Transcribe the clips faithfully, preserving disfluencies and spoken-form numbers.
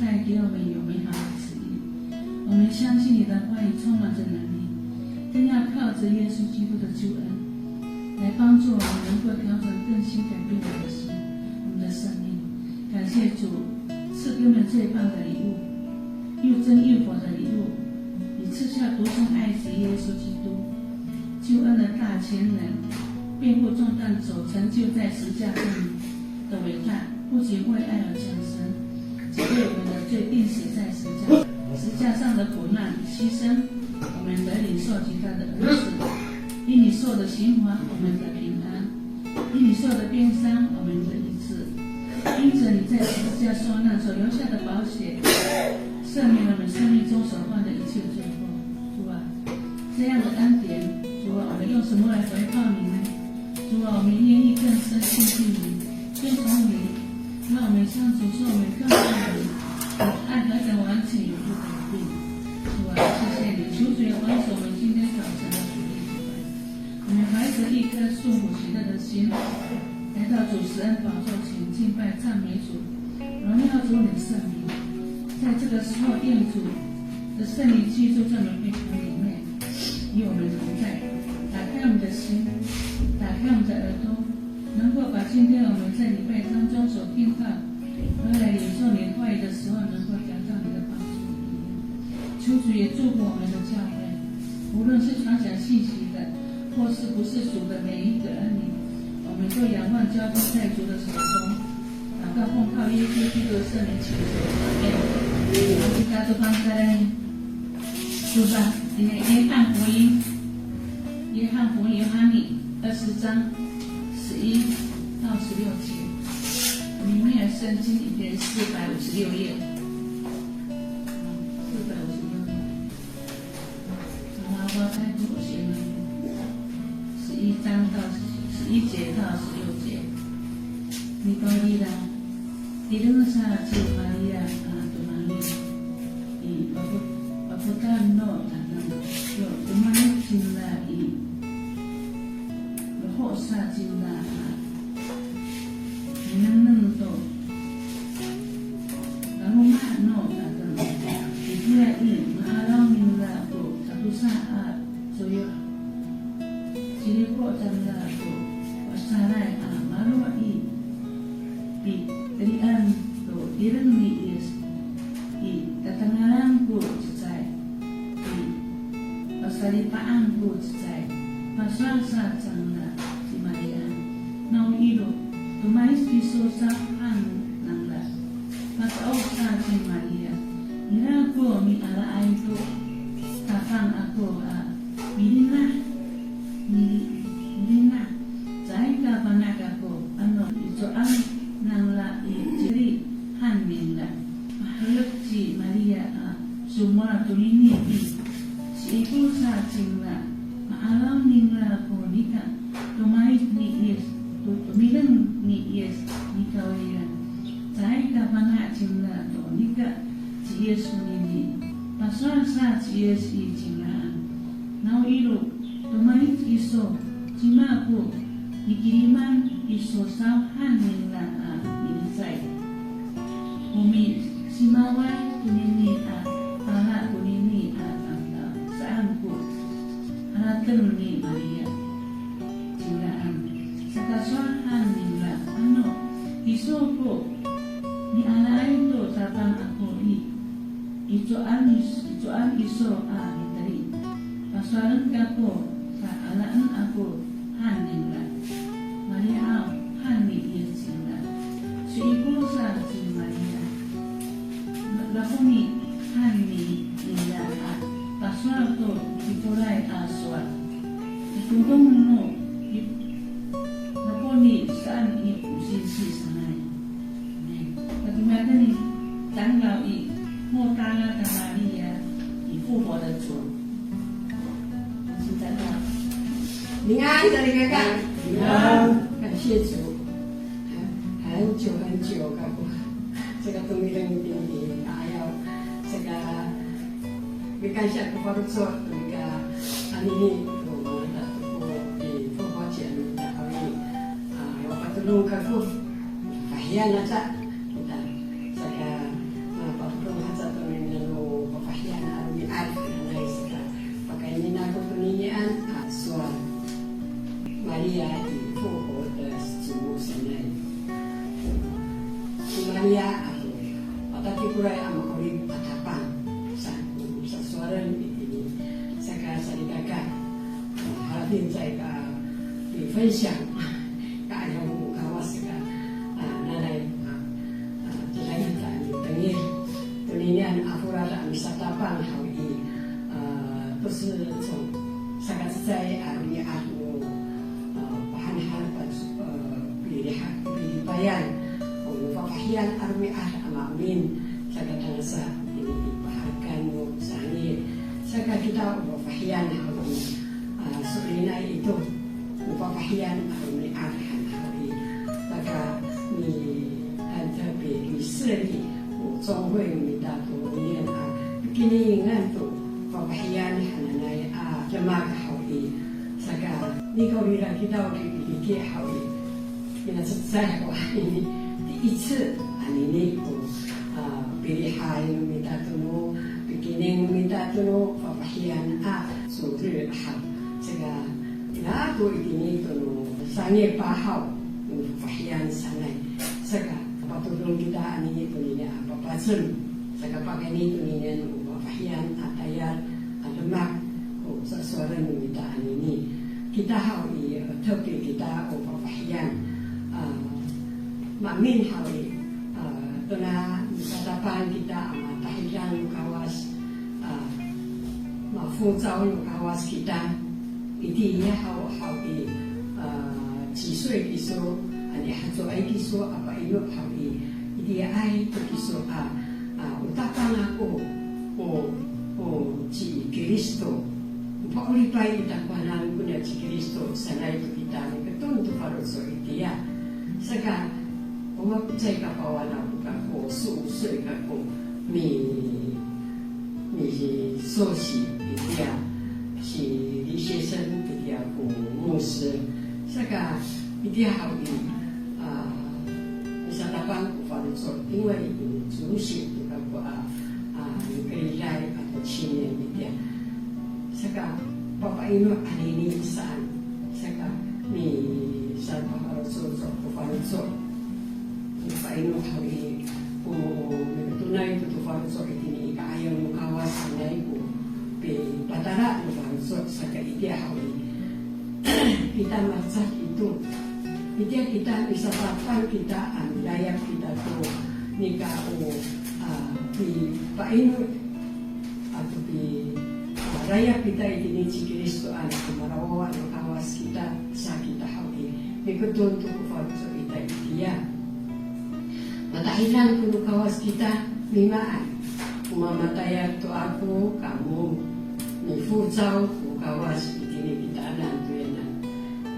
带给我们有美好的指引。我们相信你的话语充满着能力，更要靠着耶稣基督的救恩，来帮助我们能够调整更新改变我们的心，我们的生命。感谢主赐给我们最棒的礼物，又真又活的礼物。你赐下独生爱子耶稣基督，救恩的大情人，背负重担走，成就在十架上的伟大，不仅为爱而降生，只为我们的罪钉死在十架。十架上的苦难牺牲，我们得领受极大的恩赐。因你受的刑罚，我们得平安。因你受的鞭伤，我们得医治。因着你在十字架受难所留下的宝血，赦免了我们生命中所犯的一切罪过。主啊，这样的恩典，主啊，我们用什么来回报你呢？主啊，我们愿意更深亲近你，跟从你，让我们向主说我们更爱你，你的爱何等完全永不改变。主啊，谢谢你，求主也帮助我们今天早晨的主日崇拜。我们怀着一颗顺服喜乐的心，来到主施恩宝座前敬拜赞美主，荣耀主你的圣名。在这个时候，愿主的圣灵居住在我们会堂里面，与我们同在，打开我们的心，打开我们的耳朵，能够把今天我们在礼拜当中所听到，而来领受你话语的时候，能够得到你的帮助。求主也祝福我们的教会，无论是传讲信息的，或是不是主的每一个儿女，我们都仰望交托在主的手中，祷告奉靠耶稣基督的圣名祈求，阿们。好，大家都放下来。主吧，今天约翰福音，约翰福音约翰二十章十一到十六节，里面的圣经里面四百五十六页。 四百五十六。好，我再读一遍，十一章到十一节到十六节。Mipaherek, tireng sa ci Maria a tomangic i papo-, papotal no tateng, yo tomangic cingra i, loho' sa cingra a minengneng to laloma' no tateng. Itiya i, ma'araw ningra ko tatosa a coyoh. Ciriko' cangra ko wasalay a maro' i pitelian to tireng ni Yis i tatangalan ko cecay, i pasalipa'an ko cecay. Pasowal sa cangra ci Maria, nawiro tomangic kiso saw han nangra. Masa'opo sa ci Maria, ira ko mialaay to Tapang ako a milinah, mili-, milinah. Caay ka fana' kako, ano icowaay nangra i ciri han ningra. Maherek ci Maria a somowal tonini i, siikor sa cingra, ma'araw ningra ko nika tomangic ni Yis, to tomireng ni Yis, nikawrira. Caay ka fana' cingra to nika ci Yis konini. Pasowal sa ci Yis i cingraan, nawiro tomangic kiso, cima ko mikiliman iso saw han ningra a milicay. O misimaway konini a pala konini a tamdaw saan ko harateng ni Maria cingraan. Saka sowal han ningra, ano iso ko mialaay to Tapang ako i, icowaay, icowaay iso a miteli. Pasowalen kako, ta alaen ako han ningra. Maliyaw han ni Yis cingra. Siikor sa ci Maria. Laponi han ni Yis a pasowal to Ikoray a sowal. Itodong no i, laponi saan i, o singsi sanay. 那个长老以莫大拉的玛利亚，以复活的主。平安，大家平安。平安。感谢主。很久很久，这个都没人给你，哎呀，这个 Mikansya ko faloco' to nika anini to mangata to ko i 复活节 no mita haw i, a, o patodong kako, fahiyan aca kita. Saka, a, pa-, Iya, ato, patatikoray a ma'orip a Tapang, sa, sasowalen itini, saka salikaka, halafin caay ka pifensiyang, ka'ayaw no Kawas saka, a, nanay, a, a, tiraay ta a mitengil. Toninian a folad a misatapang haw i, a, 不是从 saka cecay a romi'ad no, a, pahanhan, a, piliha, pilipayan, o, no fafahiyan a romi'ad a maemin, saka tangasa itini i paherekan no sangi. Saka kita o fafahiyan haw i, a, so'elinay ito, o fafahiyan a romi'ad han haw i, saka mi, han haw i, miseli, o, 总会 no mita toninian a pikiningan to fafahiyan hananay a demak haw i, saka nikawrira kita o pikipiki haw i, minacecay haw anini, 第一次 anini ko, a, pilihay no mita to no, pikining no mita to no fafahiyan a 主日 haw. Saka, ira ko itini to no sangi pahaw no fafahiyan sanay. Saka, patodong kita anini tonini a papacem. Saka pakayni tonini no fafahiyan a tayal a demak ko sasowalen no mita anini. Kita haw i, a, 特别 kita o fafahiyan. A, maemin haw i, a, tona misatapang kita a matahidang no Kawas, a, mafocaw no Kawas kita. Itiya haw, haw i, a, 几岁 kiso, a, nihacoay kiso a pa'ino haw i, itiyaay to kiso a, a, o Tapang ako, o, o ci Kristo. O pa'oripay i takowanan kona ci Kristo sanay to kita miketon to faloco' itiya. Saka, o mako caay ka pawana ko kako, 十五岁 kako, mi, misosi itiya, ci 李先生 itiya ko 牧师. Saka, itiya haw i, a, misatapang ko faloco', 因为有主写 to kako a, a, 有个礼拜 ato 青年 itiya. Saka, papa'ino anini saan. Saka, misatapang faloco' ko faloco'. Papa'ino haw i, o, miketonay to to faloco' itini i ka'ayaw no Kawas sanay ko pipatala no faloco', saka itiya haw i, kita malecad ito. Itiya kita misatapang kita a milayap kita to nika o, a, pipa'ino ato pi, a, layap kita itini ci Kristoan ko malawawa no Kawas kita, sa kita haw i, miketon to ko faloco' ita itiya. Matahidang ko no Kawas kita, mimaan. O mamatayal to ako, kamo, mifocaw ko Kawas itini kitaanan to yanan.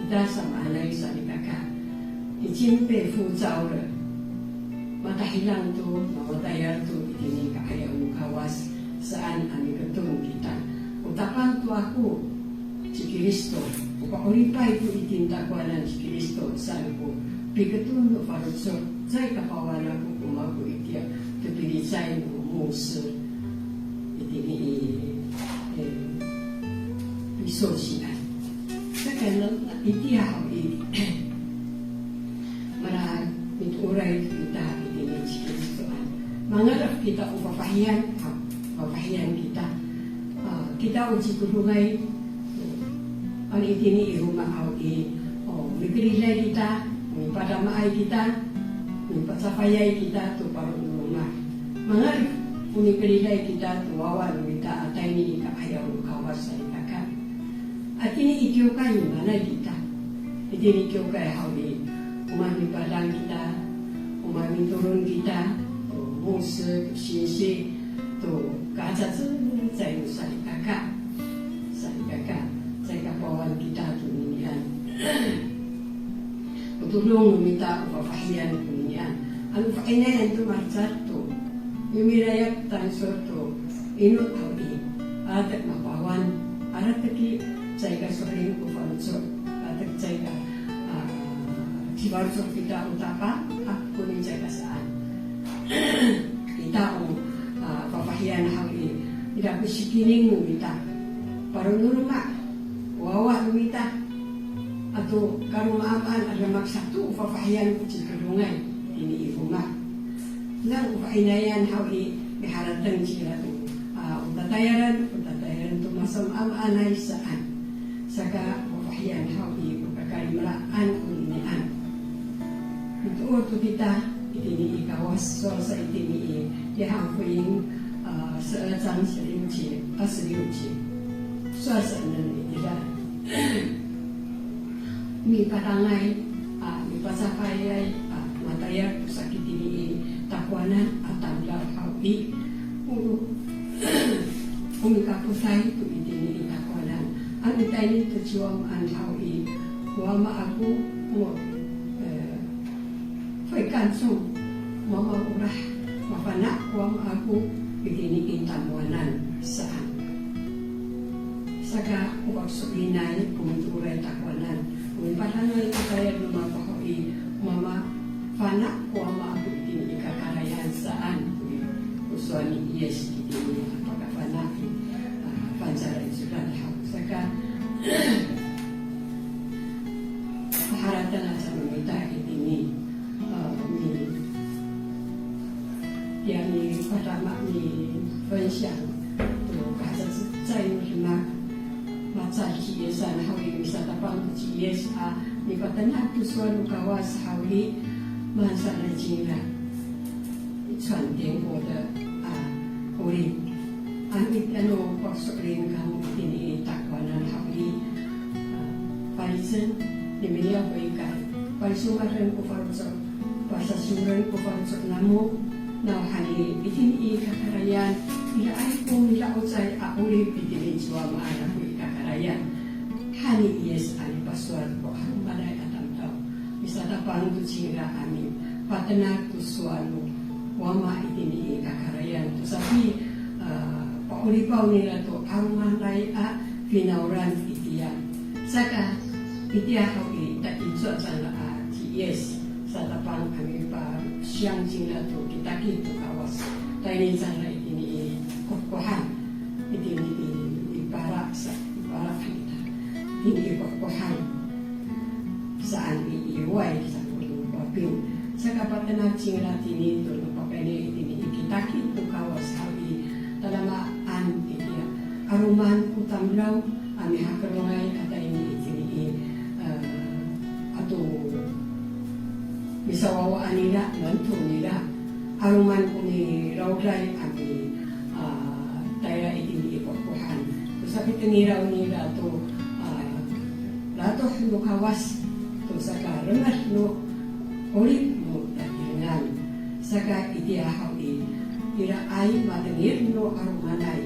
Kita samaanay salikaka, 已经被呼召了. Matahidang to, mamatayal to itini ka'ayaw no Kawas, saan a miketon kita. O Tapang to ako ci Kristo, o pa'oripay to itini takowanan ci Kristo, saan ko piketon no faloco', caay ka pawana ko ko mako itiya to pilicay no 牧师 itini i, e, pisosian. Saka, itiya haw i, mala mitooray kita itini ci Kristoan. Mangalef kita o fafahiyan, a, fafahiyan kita. A, kita o cikodongay, ano itini i loma' haw i, o, mikeriday kita, mipadamaay kita, mipacafayay kita to paro no loma'. Mangalef o mikeriday kita to wawa no mita a tayni i ka'ayaw no Kawas salikaka. Itini i kiwkay, manay kita. Itini i kiwkay haw i, o maan mipadang kita, o maan mitolon kita to 牧师, to singsi, to kacacecay no salikaka. Salikaka, caay ka pawan kita toninian. O todong no mita o fafahiyan toninian. Ano fa'inayan to malecad to, yo milayap tangsol to ino haw i, alatek mapawan, alatek i caay ka so'elin ko faloco', alatek caay ka, a, cifaloco' kita o Tapang, a, koni caay ka saan. Kita o, a, fafahiyan haw i, ira ko sikining no mita, paro no loma', wawa no mita, ato kalomaamaan a demak sato o fafahiyan ko cikodongay itini i loma'. Nano fa'inayan haw i, miharateng cingra to, a, o tatayalan, o tatayalan to masamaamaanay saan. Saka o fafahiyan haw i, o kakalimelaan koninian. Mitoor to kita itini i Kawas, sowal sa itini i Tihan Foin, a, 十二章十六节, a, 十六节. Sowal sa itira. Mipadangay, a, mipacafayay, a, matayal to sakitini i takowanan a tamdaw haw i. O, o mikapotay to itini i takowanan. A mitayni to ci Wamaan haw i, Wama ako, o, e, 会看重, mamaolah, mafana' ko Wama ako itini i tamowanan saan. Saka o faloco'inay, o mitooray takowanan, o mipadangay to tayal no mako haw i, mamafana' ko Wama ako itini i kakarayan saan, ko sowal ni Yis itini a pakafana' i, a, fangcalay codad haw. Saka paharateng aca no mita itini, a, mi, ya mipadama mi 分享 to kahacecay no demak, macal ci Yisan haw i, misatapang to ci Yis a mipatenak to sowal no Kawas haw i, masanay cingra i 传天国的, a, 'orip. Ano, ano faloco'in kamo itini i takowanan haw i, a, falicen, niminiyaw ko ikay, falisomalen ko faloco', pasasioren ko faloco' namo, nawhani itini i kakarayan, iraay ko mida'ocay a 'orip itini i cowa maanan ko i kakarayan. Hani Yis a mipasowal ko 'alomanay a tamdaw. Misatapang to cingra a mipatenak to sowal no Wama itini i kakarayan to sapi, a, pa'oripaw nira to 'alomanay a finawlan itiya. Saka itiya haw i, ta icowa cangra a ci Yis, satapang a mipasiyang cingra to kitakit to Kawas. Tayni cangra itini i kohkohan, itini i, i pala sa, i pala kita. Itini i kohkohan saan i, i 'oway sa ko no Waping. Saka patenak cingra tini to no pakayni itini i kitakit to Kawas haw i, tadamaan itiya. 'Aloman ko tamdaw a mihakelongay a tayni itini i, e, ato misawawaan nira, manto nira. 'Aloman ko nirawday a mi, a, tayra itini i kohkohan. To sapitengiraw nira to, a, ratoh no Kawas, to sakalemed no 'orip no tatirengan. Saka itiya haw i, iraay matengil no 'alomanay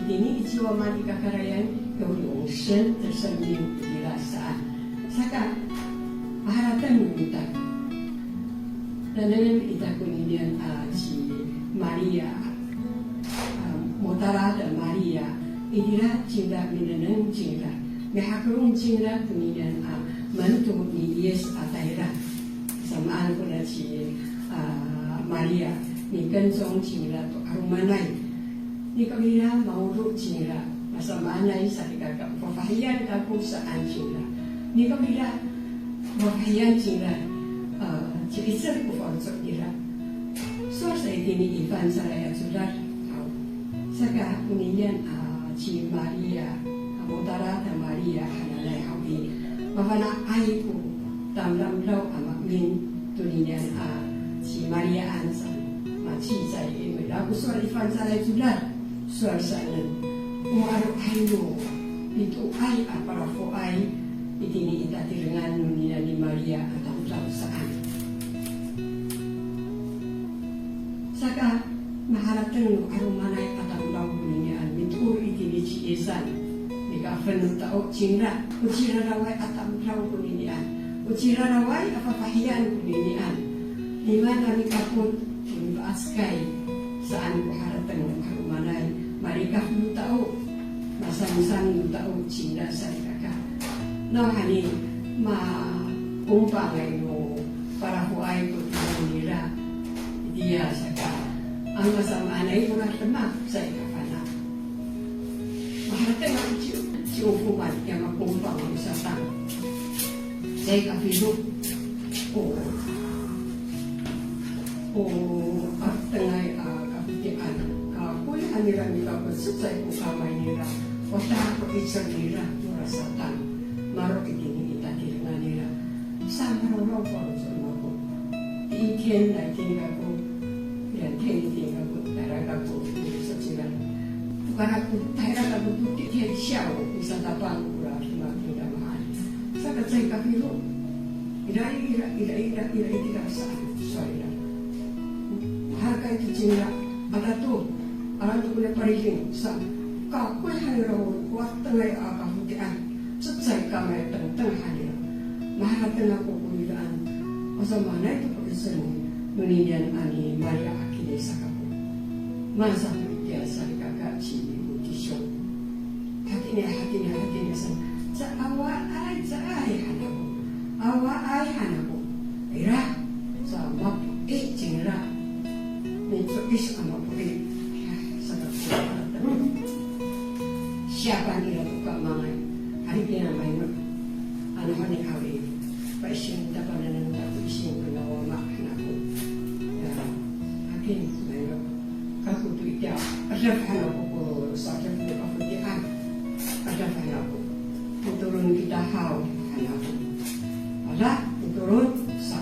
itini i cowa maanan i kakarayan, 有永生的生命 itira saan. Saka maharateng no mita. Nengneng ita koninian a ci Maria, a, Magdala a Maria, itira cingra minengneng cingra, mihakelong cingra koninian a manto ni Yis a tayra. Samaan kona ci, a, Maria, mi跟踪 cingra to 'alomanay. Nikawrira maodo cingra, masamaanay salikaka, fafahiyan kako saan cingra. Nikawrira fafahiyan cingra, a, ci'icel ko faloco' nira. Sowal sa itini i Fangcalay a Codad haw. Saka koninian, a, ci Maria, a, Magdala a Maria hananay haw i, mafana'ay ko tamdamdaw a maemin toninian a ci Mariaan sa, macecay i, ira ko sowal i Fangcalay Codad, sowal saan, o ma'alohay no pitoay a palafoay itini i tatirengan noninian ni Maria a tamdaw saan. Saka maharateng no 'alomanay a tamdaw koninian, mitoor itini ci Yisan. Nika feno tao cingra, o ciraraway a tamdaw koninian, o ciraraway a fafahiyan koninian. Nimaan a mikapot, mipa'askay saan ko harateng no 'alomanay, marikaf no tao, masamsam no tao cingra salikaka. Nawhani, makompangay no palafoay to tiyad nira. Itiya saka, ano masamaanay ko demak, caay kafana'. Maharateng ako ci, ci Ofoman, ya makompang no satang. Caay kafilo. O, o, a, Nira mikapot cecay ko kamay nira, o ta ko 'icel nira, tora Satan. Maro' itini i tatirengan nira. Sa marorong ko faloco' no mako. Titien na itini kako, ya, titien itini kako, tayra kako, iri so cira. Tokara ko, tayra kako to titien siyaw, misatapang kora lima kira mahaen. Saka caay kafilo. Ira, ira, ira, ira, ira, ira, saan, sowal ira. Mahaen to cingra, ata to, ata to kona paliding, sa, kakoy han ira o watengay a kafoti'an, cecay kamay tengteng han ira. Maharateng ako ko iraan, o samaanay to ko 'icel noniyan a ni Maria a kini sa kako. Masa ko itiya salikaka ci Motisiw. Hatini, hatini, hatini, sa, ca awaay, caay han ako. Awaay han ako. Ira, sa mapo'i cingra. Mico'is a mapo'i. Sa kako. Siyapan ira to kamangay. Hari kina mayno. Ano honi haw i. Pa'ising tapangan no mako ising ko nawama han ako. Ya, hakin mayno. Kako to itiya, adaf han ako ko sa'adaf no kafoti'an. Adaf han ako. Mitolon kita haw han ako. Ala, mitolon sa.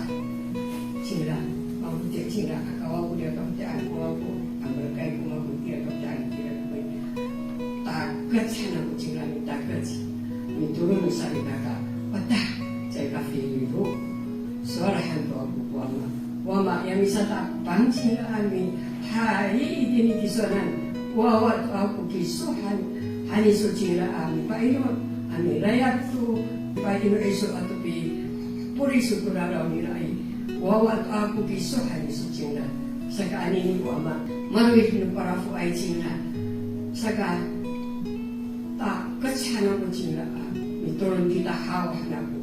Cingra, mafoti' cingra, aka wawa ko diya kafoti'an ko mako, a melekay ko mako diya kafoti'an, diya kafoti'an. Takec han ako cingra, mitakec. Mitolon sa i kaka, patah, caay kafilo. Sowal han to ako ko wama. Wama, ya misatapang cingra a mihayi itini kisowanan. Wawa to ako kiso han, han iso cingra a mipa'inong a milayap to pa'inong iso ato pi, polis to raraw nira i. Wawa to ako kiso han iso cingra. Saka anini ko wama, malowid no palafoay cingra. Saka takec han ako cingra a mitolon kita haw han ako.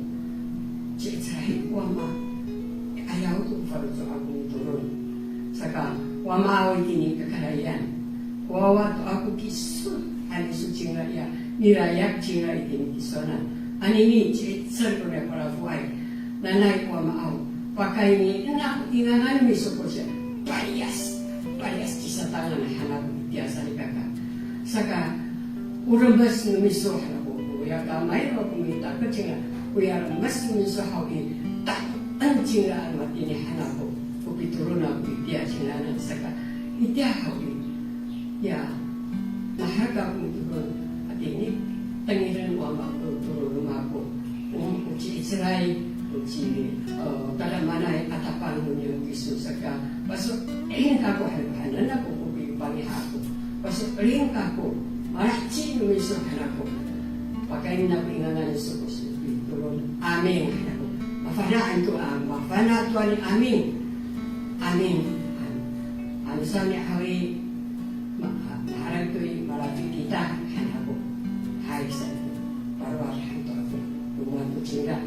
Ci'icelay ko wama, ayaw to faloco' ako mitolon. Saka wama aw itini kakarayan. Wawa to ako kiso han iso cingra ya, milayap cingra itini kisowanan. Anini ci'icel ko niya palafoay. Nanay ko wama aw, pakayni nako i ngangan miso ko siya. Paliyas, paliyas ci Satan han ako itiya salikaka. Saka o remes no miso han ako, koya kamay no ako mitakec cingra, koya remes no miso haw i, ta'oten cingra a matini han ako, ko pitolon ako itiya cingraan saka, itiya haw i, ya, maherek ako mitolon, hatini, tengilen o wama ko tolon no mako. O, o ci'icelay, o ci, e, tadamaanay a tapang no niyam kiso saka, paso'elin kako han, hanen ako ko pipangiha ako. Paso'elin kako, malaheci no miso han ako. Pakayni nako i ngangan iso ko sipitolon. Amin han ako. Mafana'an to a, mafana' to a ni amin. Amin. Ano saan i haw i, ma-, maherek to i malafi kita han ako. Hay saan. Palowad han to ako. Loma' to cingra.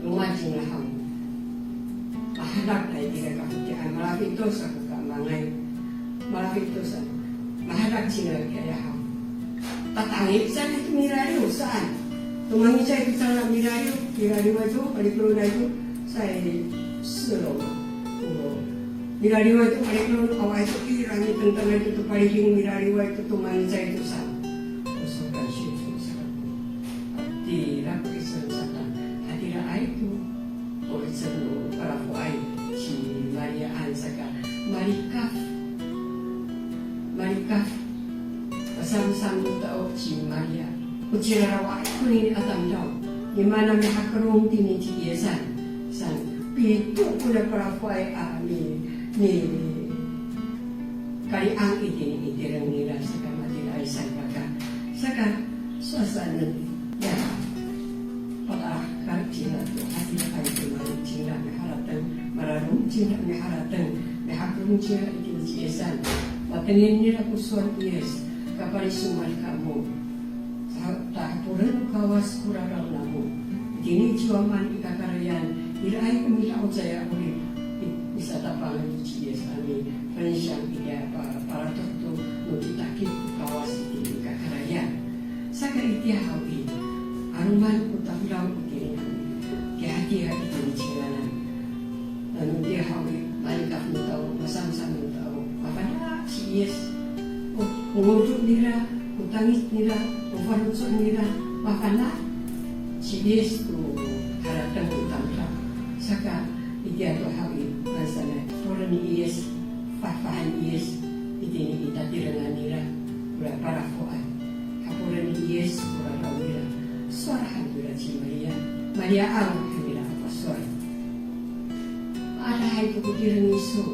Loma' cingra haw. Mahadak nai tira kafoti'an, malafi to sa ko kamangay. Malafi to sa. Mahadak cingra kiya haw. Tatangit sa nai to milaliw saan. To mangicay to cangra milaliw, milaliway to, palikolonay to, sa i sero. O, milaliway to, palikolon, awaay to, ira mitengtengay to, to paliding milaliway to, to mangicay to sa. O so, kansiya to sa. Tira ko 'icel no Satan. Hatiraay to ko 'icel no palafoay ci Mariaan saka malikaf. Malikaf. Masamsam no tao ci Maria. O ciraraw konini a tamdaw. Nimaan a mihakelong tini ci Yisan. Saan, pito kona palafoay a mi, mi, kali'ang itini i tireng nira saka matiraay salikaka. Saka, sowal saan, ya, patahekal cingra to, hatiraay to, maro' cingra miharateng, mararom cingra miharateng, mihakelong cingra itini ci Yisan. Matengil nira ko sowal ni Yis, kapalisomad kamo. Ta, tahapolen no Kawas ko raraw namo. Itini i ci Wamaan i kakarayan, iraay ko mida'ocay a 'orip, i, misatapang to ci Yis a mi分享 itiya pa, paratoh to no kitakit ko Kawas itini i kakarayan. Saka itiya haw i, 'aloman ko tamdaw itini, kihatiya itini cingraan. Nano itiya haw i, malikaf no tao, masamsam no tao, mafana' ci Yis. O ngodo nira, o tangic nira, o faloco' nira, mafana' ci Yis to harateng no tamdaw. Saka itiya to haw i, maan sanay, hapolen ni Yis, fahfahen ni Yis itini i tatirengan nira, ora palafoay. Hapolen ni Yis ko raraw nira, sowal han nira ci Maria. Maria aw, han nira a pasowal. Maadahay to ko tireng iso.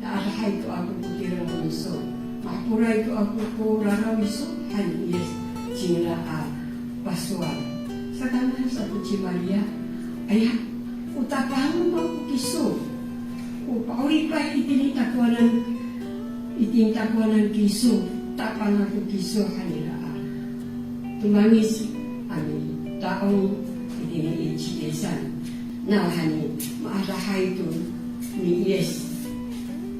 Maadahay to ako ko tireng iso. Mahaporay to ako ko raraw iso, han ni Yis cingra a pasowal. Saka maan sato ci Maria, aya, o Tapang no mako kiso. O pa'oripay itini takowanan, itini takowanan kiso, Tapang ako kiso, han nira a tomangic a mita'ong itini i ci Yisan. Nawhani, maadahay to ni Yis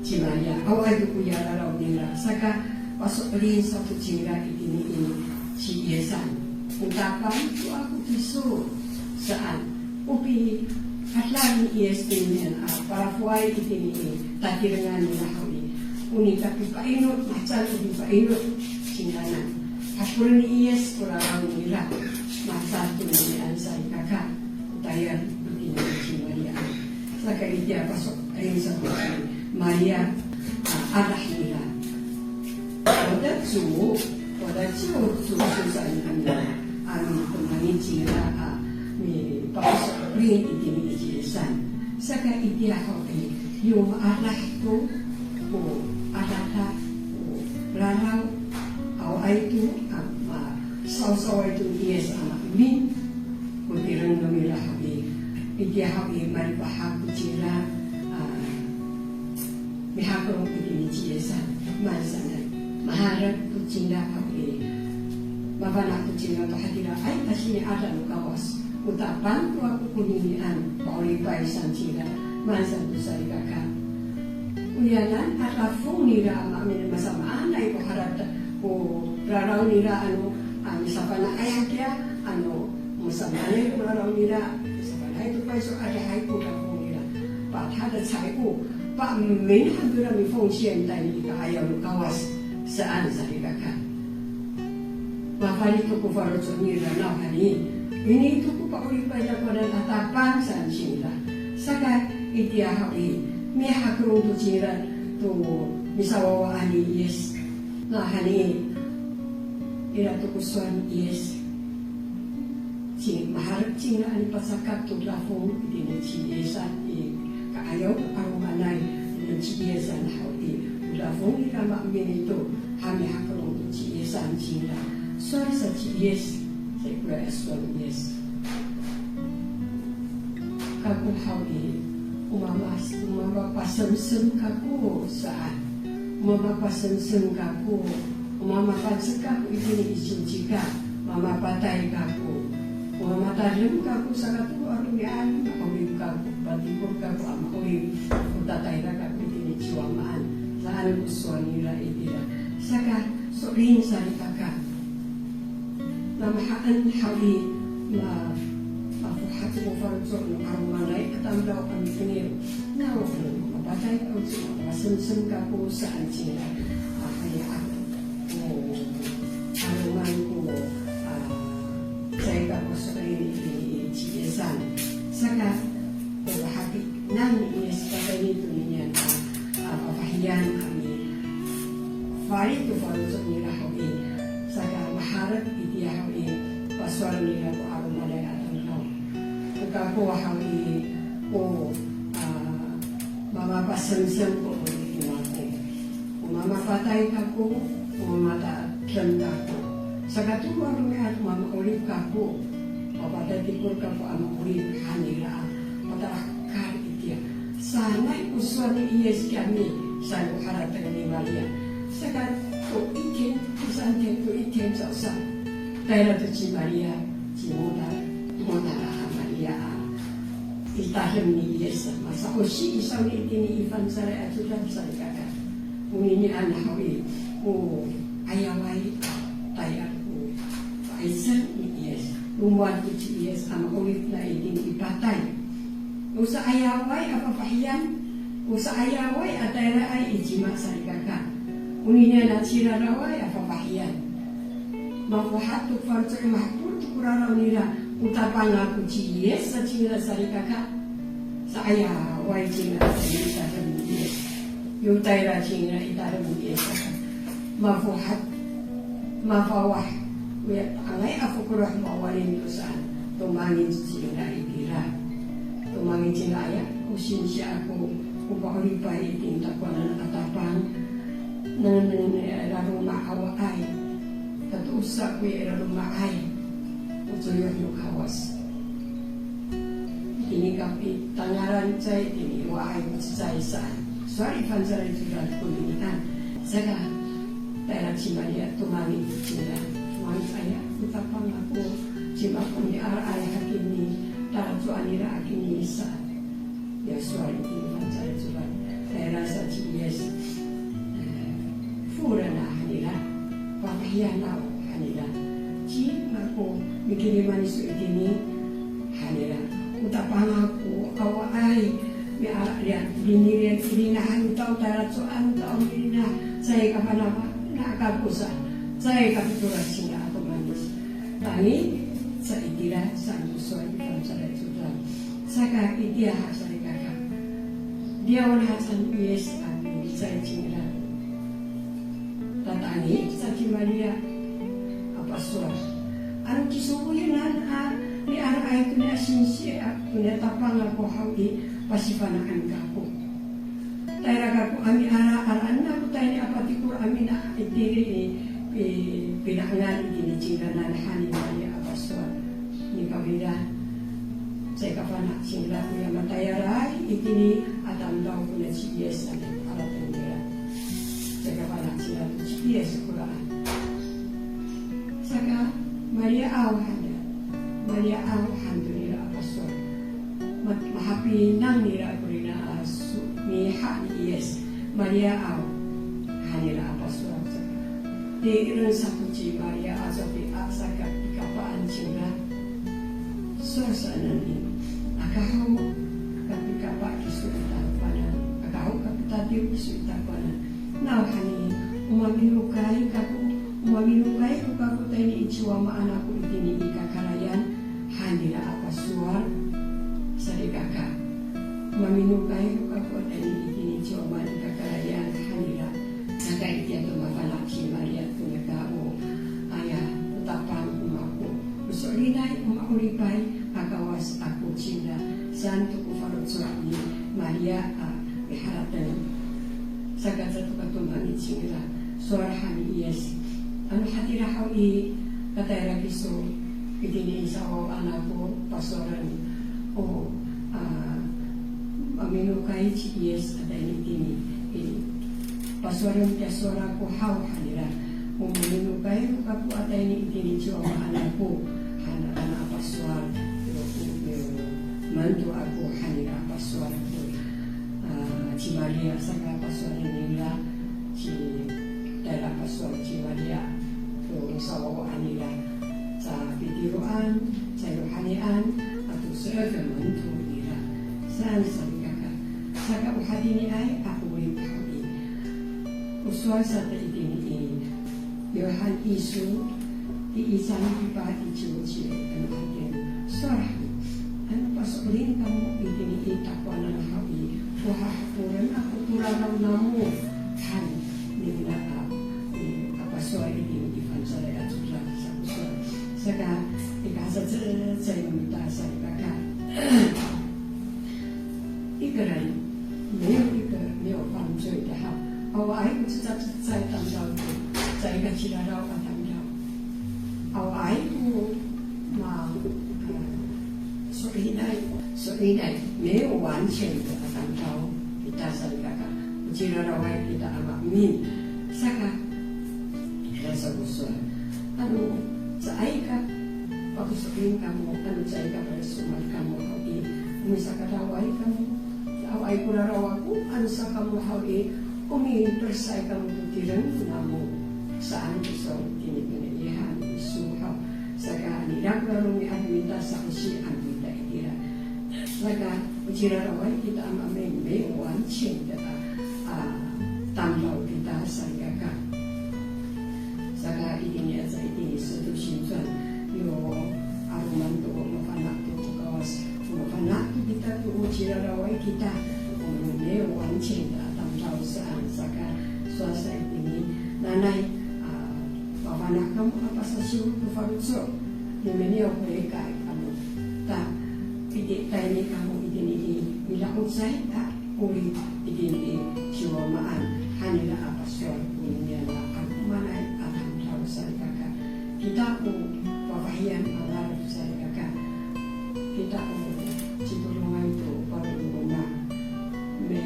ci Maria, awaay to koya raraw nira, saka paso'elin sato cingra itini i ci Yisan. O Tapang to ako kiso, saan. O pihadal ni Yis tonian a palafoay itini i tatirengan nira haw i, o nika pipainod, mahaen o pipainod cingranan. Hapolen ni Yis ko raraw nira, mahaen to ninian salikaka, o tayal itini ci Maria. Saka itiya paso'elin sato ci Maria a adah nira. Wada co, wada ciw co, saan a mi, a mitomangic cingra a mipaso'elin itini i ci Yisan. Saka itiya haw i, yo maadah to ko adada ko raraw, awaay to a masawsaway to ni Yis a maemin ko tireng no mira haw i. Itiya haw i, malipahak ko cingra a mihakelong itini ci Yisan, maan sanay. Maherek ko cingra haw i, mafana' ko cingra to hatiraay a sini'ada no Kawas. O Tapang to ako koninian, pa'oripay saan cingra, maan sato salikaka. Oniyanan a dafong nira a maemin, masamaanay ko harateng ko raraw nira ano, a, misafana'ay hakiya, ano, masamaanay ko raraw nira, misafana'ay to payso, adihay ko dafong nira. Patada caay ko pa'emin han to nira mifongsian tayni i ka'ayaw no Kawas, saan salikaka. Mafalic to ko faloco' nira nawhani, ini to ko pa'oripay takowanan a Tapang saan cingra. Saka itiya haw i, mihakelong to cingra to misawawaan ni Yis. Nawhani, ira to ko sowal ni Yis. Ci, maherek cingra a nipacakat to dafong itini ci Yisan i ka'ayaw a 'alomanay, itini ci Yisan haw i, o dafong nira maemin to, ha mihakelong to ci Yisan cingra. Sowal sa ci Yis, sa koya sowal ni Yis. Kako haw i, o mama, o mamapasemsem kako saan. O mamapasemsem kako, o mamapacek kako itini i ciwcika, mamapatay kako. O mamatadem kako, saka to a romi'ad, ma'orip kako, patikor kako a ma'orip, o tatayra kako itini ci Wamaan, saan ko sowal nira itira. Saka, so'elin salikaka. Namahaen haw i, ma, mafohat ko faloco' no 'alomanay a tamdaw a mitengil. Naw, mapatay kako, mapasemsem kako saan cingra. A, hay, a, o, 'aloman ko, a, caay kako so'elin i, i ci Yisan. Saka, o, hapi, nani Yis pakayni to ninian a, a, fafahiyan a mifalic to faloco' nira haw i. Saka maherek itiya haw i, pasowal nira ko 'alomanay a tamdaw. O kako haw i, o, a, mamapasemsem ko 'orip no mako. O mamapatay kako, o mamatadem kako. Saka to a romi'ad mama'orip kako, papatatikor kako a ma'orip han nira a patalahekal itiya. Sanay ko sowal ni Yis kiyami, saan ko harateng ni Maria. Saka to iten, to santen, to iten, saan. Tayra to ci Maria, cimotal, cimotal a Maria a pitadem ni Yis, masa'osi i sawni itini i Fangcalay a Codad salikaka. Oninian haw i, o 'ayaway a tayal ko fa'icel ni Yis. Lomowad ko ci Yis a ma'orip nai tini i patay. O sa'ayaway a fafahiyan, o sa'ayaway a tayraay i cima salikaka. Oninian a ciraraway a fafahiyan. Mafohat to faloco' i, mahepol to ko raraw nira, o Tapang ako ci Yis sa cingra salikaka. Sa'ayaway cingra sa i tareng ni Yis. Yo tayra cingra i tareng ni Yis saka, mafohat, mafawah, oya ta'angay a fokeloh mawalin to saan. Tomangic cingra itira. Tomangic cingra aya, o singsi ako ko pa'oripay itini takowanan a Tapang. Nengneng i laloma' awaay. Tatosa ko i laloma'ay. O coyoh no Kawas. Itini kapitangalan cecay, itini waay ko cecay saan. Sowal i fangcalay codad koninian. Saka, tayra ci Maria tomangic cingra. Tomangic aya, o Tapang ako, cima ko mialaay hakini, talacowan nira hakini saan. Ya sowal itini fangcalay codad. Tayra sa ci Yis, e, folen a han nira, fafahiyan aw han nira. Cima ko mikiliman iso itini han nira. O Tapang ako, awaay, miala riyan, riniriyan, irinahan, o tao talacowan, o tao mirinah, caay ka fana', fana' kako sa, caay ka fitolad cingra a tomangic. Tangic sa itira saan ko sowal i fangcalay codad. Saka itiya ha salikaka, liyawen haca ni Yis a milicay cingra. Tatangic sa ci Maria a pasowal. Ano kisowinan a mialaay to niya singsi a, to niya Tapang ako haw i, pasifana'en kako. Tayra kako a miala, alaen ako tayni a patikor a mina itini i, i, pinangan itini cingranan han ni Maria a pasowal. Nikawrira, caay ka fana' cingra koya matayalay itini a tamdaw kona ci Yis a harateng nira. Caay ka fana' cingra to ci Yis koraan. Saka, Maria aw han nira. Maria aw han to nira a pasowal. Ma-, mahapinang nira korira a so-, miha ni Yis. Maria aw han nira a pasowal saka, tireng sato ci Maria a sapi a saka pikapaan cingra. Sowal saan i, aka haw kapikapa kiso i takowanan, aka haw kapitatiw kiso i takowanan. Nawhani, o maminokay kako, o maminokay ho kako tayni i ci Wamaan ako itini i kakarayan han nira a pasowal salikaka. Maminokay ho kako tayni itini i ci Wamaan i kakarayan han nira. Saka itiya to mafana' ci Maria to neka o, aya, o Tapang o mako. O so'elinay o ma'oripay a Kawas ako cingra, saan to ko faloco' ni Maria a miharateng. Saka caay to ka tomangic cingra, sowal han ni Yis. Ano hatira haw i, katayra kiso itini i sawawaan ako, pasowalen, o, a, maminokay ci Yis a tayni itini i, pasowalen tiya sowal ako haw han nira. O maminokay ho kako a tayni itini ci Wamaan ako, han nira a pasowal, yo, yo, manto ako han nira a pasowal ako. A, ci Maria saka pasowalen nira, ci tayra pasowal ci Maria to sawawaan nira, ca Pitiroan, ca Yohanean, ato se'ed ko manto nira. Saan salikaka. Saka o hatiniay a 'orip haw i, o sowal sa to itini i Yohan iso, 第一章第八、第九节, ano hatini, sowal han, ano paso'elin kamo itini i takowanan haw i, o hahapolen ako ko raraw namo, han nira a, i, a pasowal itini i fangcalay a codad sa ko sowal. Saka, ika sa cecay no mita salikaka. 一个人没有一个没有犯罪的哈。Awaay ko cecacecay tamdaw to, caay ka ciraraw a tamdaw. Awaay ko ma, eh, so'elinay, so'elinay, 没有完全的 a tamdaw kita salikaka. O ciraraway kita a maemin. Saka, ira sa ko sowal. Ano, caay ka pakoso'elin kamo, ano caay ka pasomad kamo haw i, o misakadaway kamo, awaay ko raraw ako, ano sa kamo haw i, o mipersay kamo to tireng namo. Saan ko sowal itini kona Yohan iso haw. Saka nira ko raro mi'ad mita sa'osi a mita itira. Saka, o ciraraway kita a maemin, 没有完全的 a, a, tamdaw kita salikaka. 我们没有完全的 tamdaw saan, saka sowal sa itini, nanay, a, mafana' kamo a pasasiwit to faloco', no miniyaw ko rikay kamo. Ta, iti, tayni kamo itini i mila'ocay a 'orip itini i ciwamaan, hanira a pasowal konian a 'alomanay a tamdaw salikaka. Kita o fafahiyan a ngalef salikaka. Kita o citodongay to paloloma. Mi,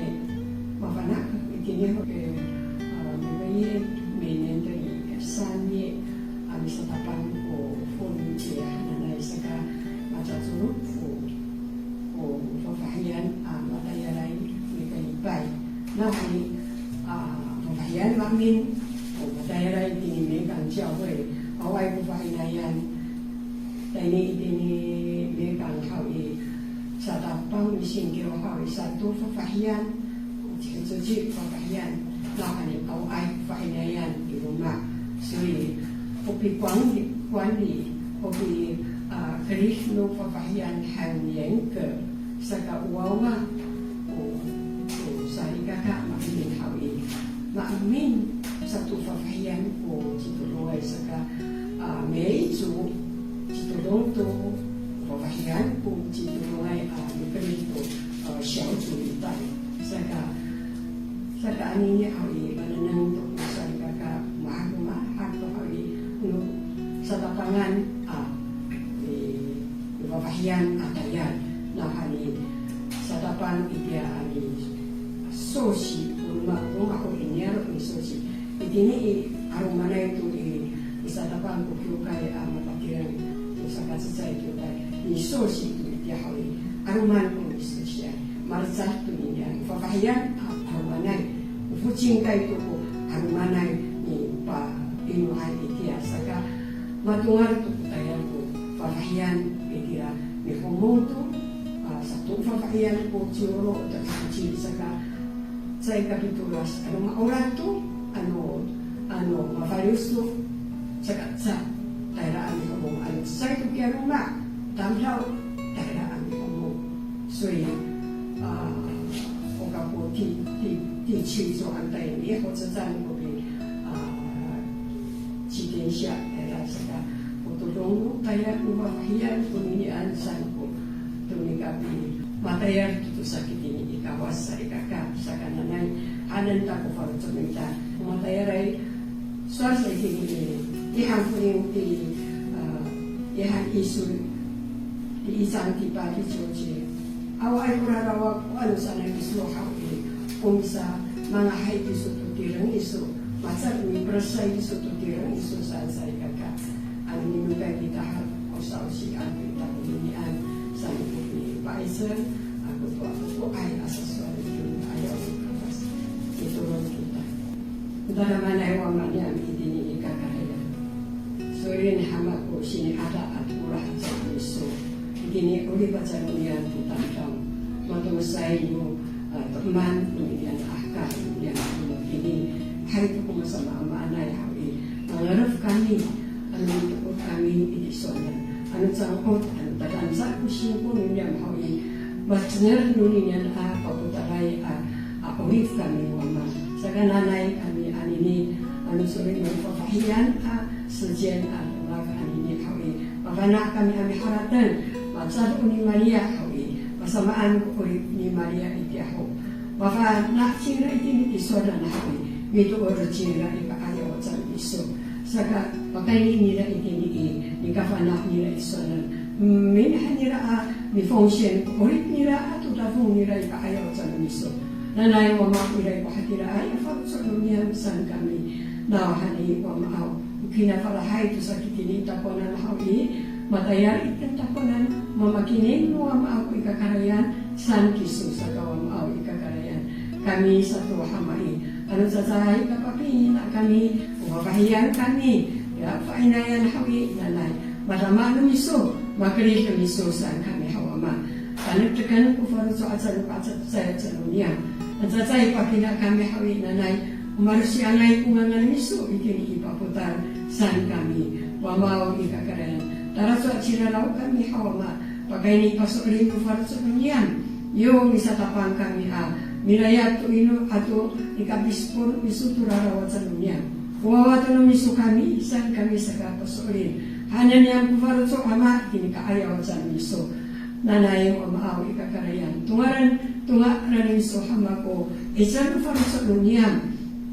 mafana' itini ho, e, a, mipayi, minengneng i kasanay a misatapang ko fonici hananay saka macacorok ko, ko fafahiyan a matayalay mikalipay. Nawhani, a, fafahiyan maemin ko matayalay itini Mekang 教会, awaay ko fa'inayan. Tayni itini Mekang haw i, satapang misingkiw haw i sato fafahiyan, o cihicoci fafahiyan, nawhani awaay ko fa'inayan i loma'. 所以, o pi管理, 管理, o pi, a, kerih no fafahiyan han 严格, saka o wawa, o, o salikaka maemin haw i, maemin sato fafahiyan ko citodongay saka, a, 每一组 citodong to fafahiyan ko citodongay a mikerih to, a, 小组礼拜. Saka, saka anini haw i, manengneng to ko salikaka, mahakomahak to haw i, no satapangan a, i, fafahiyan a tayal. Nawhani satapang itiya a mi 受洗, o roma, roma ho i niyaro' misosi. Itini i 'alomanay to i, i satapang ko kiwkay a mapatireng to sakacecay kiwkay. Misosi to itiya haw i, 'aloman ko misosiay. Malecad to ninian fafahiyan a 'alomanay. O focingkay to ko 'alomanay nipa'inoay itiya saka matongal to ko tayal ko fafahiyan itira mihomong to, a, sato fafahiyan ko ciwlo to kaci saka caay kapitolas, ano ma'orad to, ano, ano mafalic to, saka ca, tayra a mihomong, ano cecay to kiya loma', tamdaw, tayra a mihomong. 所以, a, o kako ti, ti, ti ci co antay ni, o cecay ko pi, a, 自行車, tayra saka, o todong no tayal no fafahiyan koninian saan ko, to nika pi, matayal to, to sakitini i Kawas salikaka, saka nanay, hanen ta ko faloco' no mita, matayalay, sowal sa itini i, i han Foin ti, a, i han Iso, ti Isan ti pa ti coci. Awaay ko raraw ko ano sanay kiso haw i, o misa, mangahay kiso to tireng iso, maca miperesay kiso to tireng iso saan salikaka. Ano minokay kita haw ko sa'osi a kita koninian, saan ko pipa'icel, ako to ako ko ay a sasowal to ayaw ko Kawas. Mitolon kita. O tadamaanay Wama niyam itini i kakarayan. So'elin hama ko sini'ada ato olah aca no miso. Itini 'orip aca no niyam to tamdaw. Matomesay no, a, to'eman no niyam a hekal no niyam a mono itini. Hay to ko masamaamaanay haw i, mangalef kami, ano mitoor kami i tisowanan. Ano cango'ot, ano tadaan sa ko singko no niyam haw i, macengel no niyam a papotalay a, a 'orip kami Wama. Saka nanay kami anini, ano so'elin no fafahiyan a 时间 a, loma' anini haw i, mafana' kami a miharateng, macado ni Maria haw i, masamaan ko 'orip ni Maria itiya ho. Mafana' cingra itini i tisowanan haw i, mitoor cingra i ka'ayaw aca no miso. Saka, pakayni nira itini i, nikafana' nira i tisowanan. Emin han nira a, mifongsian ko 'orip nira ato dafong nira i ka'ayaw aca no miso. Nanay Wama, ira ko hatiraay a faloco' no niyam saan kami. Nawhani Wamaaw, o kinafalahay to sakitini takowanan haw i, matayal itini takowanan, mamakinin no Wamaaw ko i kakarayan, saan kiso saka Wamaaw i kakarayan. Kami sato Wama i, ano cacay kapapina kami, o fafahiyan kami, ya fa'inayan haw i, nanay, madama no miso, makerih no miso saan kami haw Wama. Panekteken ko faloco' aca no, aca, cacay aca no niyam. Ano cacay papina kami haw i, nanay, o malosiangay ko ngangan no miso itini i papotal saan kami. Wamaaw i kakarayan. Talacowa ciraraw kami haw Wama. Pakayni paso'elin no faloco' no niyam. Yo misatapang kami a milayap to ino ato nikapisikol iso to rarawacan no niyam. O wawa to no miso kami, saan kami saka paso'elin. Haenen niyam ko faloco' Ama, itini ka'ayaw haca no miso. Nanay Wamaaw i kakarayan. Tongalen, tongalen no miso Ama ko 'icel no faloco' no niyam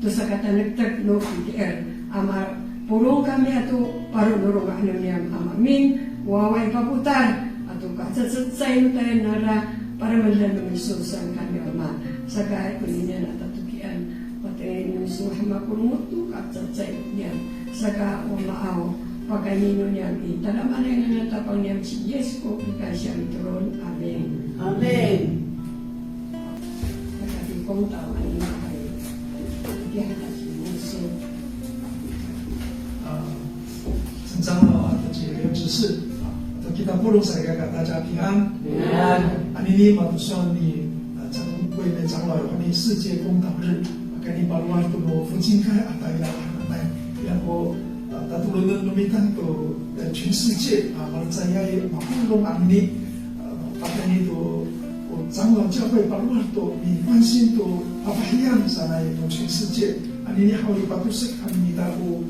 to sakatanektek no pitier. A mapolong kami ato paro no loma' no niyam a maemin, wawa i papotal, ato kacecacecay no tayal nangra, paremedan no miso saan kami Ama. Saka koninian a tatokian, pateli no miso Ama ko longoc to kacecacecay no niyam. Saka Wamaaw, pakayni no niyam i tadamaanay ngangan Tapang niyam ci Yis ko pikansiya mitolon. Amin. Amin. Saka ti kongtaw anini hay. Itiya haca ci Yis. 啊，陈长老啊，以及刘执事啊，都给他部落在这个大家平安。平安。Anini matusowal ni, 呃，长，卫美长老有关于世界公祷日，啊，跟你把握住我父亲开啊，大家平安。然后，呃，大家都能够明白，呃，全世界啊，我们在这里马上弄anini，呃，大家都，我长老教会把握住，你关心都，啊，发扬上来，全世界。 Anini haw i patosek anini ta ko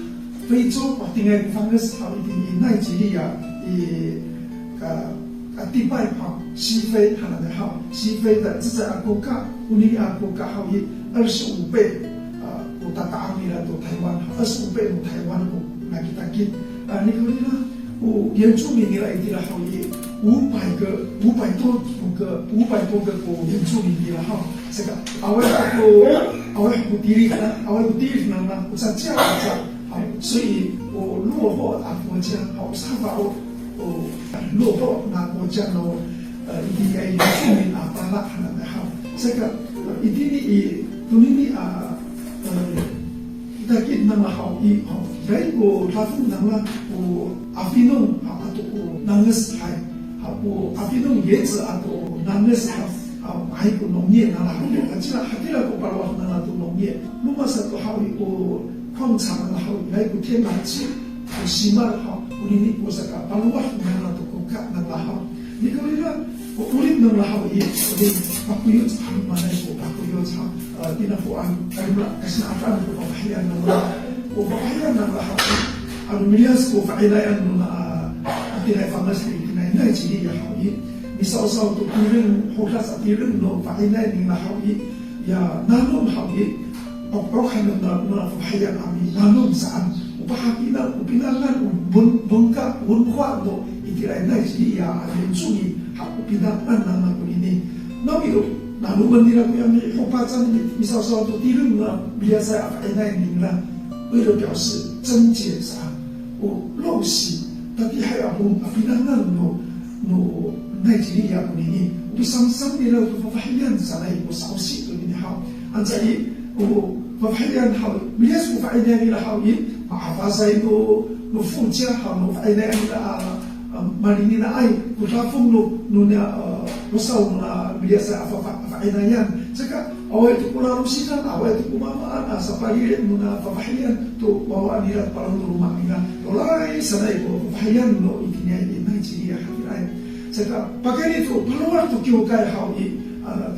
非洲, patingay ko fanges haw itini i Nigeria, i ka, katipay haw, 西非 hananay haw, 西非的 cecay a 国家, onini a 国家 haw i 二十五倍, a, ko tata'ang nira to Taywan, 二十五倍 no Taywan ko nakitakit. A, nika nira, o 原住民 nira itira haw i 五百个, 五百多个, 五百多个 ko 原住民 nira haw. Saka, awaay ko, awaay ko tilid, awaay ko tilid nangra, o caciyaw aca. Haw, 所以 o 落后 a 国家, haw, safaw o, o 落后 na 国家 no, e, itini i 原住民 a pala hananay haw. Saka, e, itini i, tonini a, e, kitakit nangra haw i, haw, ira ko dafong nangra ko afinong, haw, ato ko nanges hay. Haw, ko afinong 椰子 ato nanges haw, haw, hay ko 农业 nangra haw. Hatira, hatira ko palowad nangra to 农业. Roma sato haw i ko 矿场 nangra haw, ira ko 天然气, ko simal haw, onini ko saka palowad nangra to 国家 nangra haw. Nikawrira, o 'orip nangra haw i, o pakoyoc, haw, manay ko pakoyoc haw, e, tinakoan, kalimela, kasinaataan ko fafahiyan nangra. Ko fafahiyan nangra haw i, ano miliyas ko fa'inayan nona, a, itini i fanges itini i Nigeria haw i, misawsaw to tireng, hodac a tireng no fa'inay ningra haw i, ya nanom haw i, 'ok'ok han no, no fafahiyan a minanom saan. O pahapinang, o pinangan, o wen-, wenka, wenwa no itira i Nigeria a 原住民 haw, o pinangan nangra konini. Nawiro, nanomen nira koya mihopacan, mi-, misawsaw to tireng a miliyasay a fa'inay ningra. 为了表示贞洁 saan. O losi, tatiihay a, a pinangan no, no Nigeria konini. O pisamsam nira to fafahiyan sanay ko sa'osi tonini haw. Anca i, o fafahiyan haw, miliyas ko fa'inayan nira haw i, ma'afasay no, no 附加 haw no fa'inayan nira a, a, malininaay ko dafong no, nona, a, losaw nona miliyasay a fa-, fa-, fa'inayan. Saka, awaay to ko lalosidan, awaay to ko maamaan, a, sapalili nona fafahiyan to wawa nira, paro no loma' nira. Tolay sanay ko fafahiyan no itiniay i Nigeria hatiraay. Saka, pakayni to palowad to kiwkay haw i, a,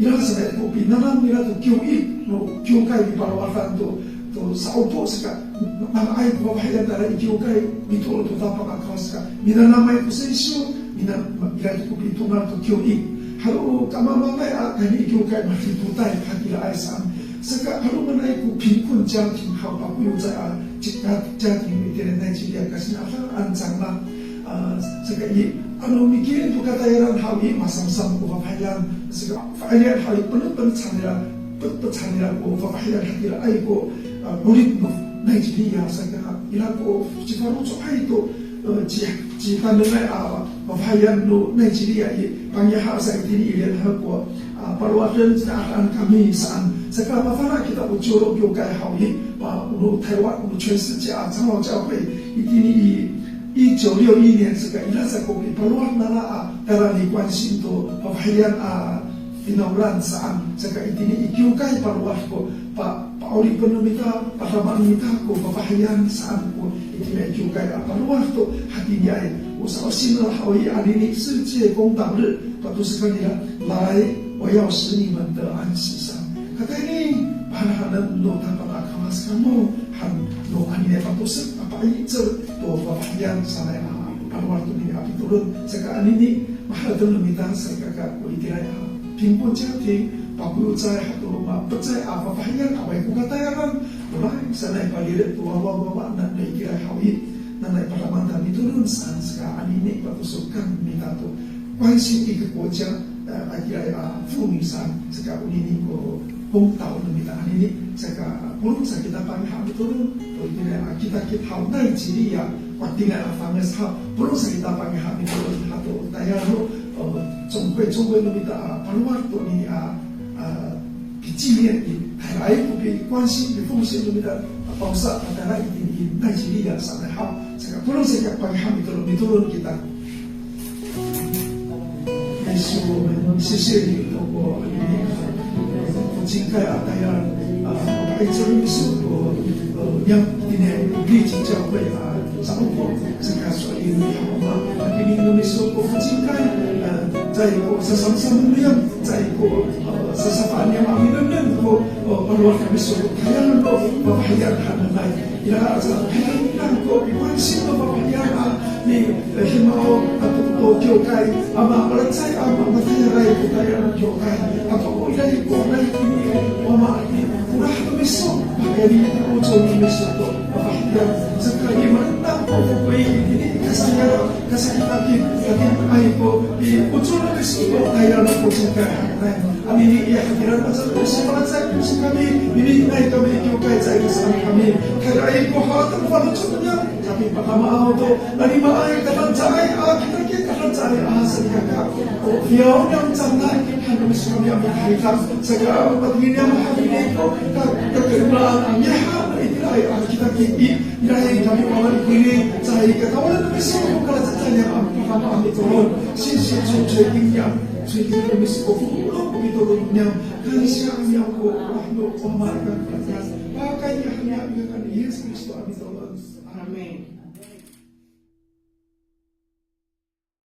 ira sanay ko pinanam nira to kiwkay, no kiwkay nipalowadan to, to sa'opo saka, manga'ay ko fafahiyan tala i kiwkay, mitoor to Tapang a Kawas saka, minanamay to sesyo, mina-, ira to ko pitongal to kiwkay. Halo kamamangay a, kani i kiwkay malikotay, hatiraay saan. Saka, halo manay ko 贫困家庭 haw, pakoyocay a, ci-, 家庭 itira i Nigeria, kasinaataan cangra. A, saka i, ano mikilim to katayran haw i, masamsam ko fafahiyan, saka fa'inayan haw i, penepen cangra, pe-, pe cangra ko fafahiyan hatiraay ko, a, 'orip no Nigeria, saka ira ko cifaloco'ay to, e, ci-, citanengay a fafahiyan no Nigeria i, pangiha sa itini i 联合国, a, palowaden cinaataan kami saan. Saka mafana' kita o ciwlo kiwkay haw i, a, no Taywan, no 全世界 a, 长老教会, itini i, 一九六一年 saka ira sa ko pipalowad nangra a, tayra ni 关心 to fafahiyan a finawlan saan. Saka itini i kiwkay palowad ko pa, pa'oripen no mita, padamaen no mita ko fafahiyan saan ko itini i kiwkay a palowad to hatiniay. O sa'osi nangra haw i, anini 世界公祷日 Patosekan nira, 来，我要使你们得安息。Sa, katayni, pahanhanen no Tapang a Kawas kamo, han no anini patosek a pa'icel to fafahiyan sanay a palowad tonini a pitolon, saka anini, maharateng no mita, salikaka ko itiraay a pinpon cati, papoyocay hato mapecay a fafahiyan, awaay ko katayalan, oray, sanay paliret to wawa, wawa, na, no itiraay haw i, nanay padamaan ta mitolon saan, saka anini, patosekan mita to 关心一个国家, a, itiraay a 妇女 saan, saka onini ko 公道 no mita anini, saka polong sa kita pangiha mitolon to itiraay a kitakit haw Nayjiriya, ko itiraay a fanges haw, polong sa kita pangiha mitolon hato tayal no, e, 总会, 总会 no mita a palowad tonini a, a, picilin i, tayraay ko pi关心, pi奉献 no mita a pawsa, a tayra itini i Nayjiriya sanay haw, saka polong sa kita pangiha mitolon, mitolon kita. 耶稣，我们谢谢你，透过你父亲盖亚大人，啊，把一直耶稣，呃，让今天立起教会啊，掌握这个所以你好吗？今天耶稣父亲盖，呃，在一个是上上面，在一个，呃，是是反面嘛，你能能够，呃，把我们所有太阳能够，把太阳能来。 Ira sa, nangko i关心 no fafahiyan a mi, e, himao ato to kiwkay, a mapalacay a matayalay ko tayal no kiwkay. Ato ko ira i ko ray ini, wama i, ora no miso, pakayni ko 'ocor no miso to fafahiyan. Saka i, manang ko fokoy ini, kasayara, kasakitakit, kakitakit ko i, 'ocor no miso to tayal no kiwkay. Anini i hatiraay a pasal ko sipalacay ko sikami, minengneng kami i kiwkay caay ka saan kami. Tayraay ko harateng faloco' niyam, kami pakamaaw to, nanimaay kadanca'ay a kitakit, kadanca'ay a salikaka. O fiyaw niyam canay, han no miso kami a mihaytang, saka patingin niyam hanini ko, ka, kakaimaan a mihaytang itiraay a kitakit i, ira i kami wama itini, caay ka tawalan no miso ko kalacecay niyam a pakamaanay mitolon. 谢谢主垂听 niyam, 垂听 no miso ko polong mitolon niyam. Kansya niyam ko, ano, o Ama, pakayni han niyam i ngangan ni Yis Kristo a mitolon. Amin.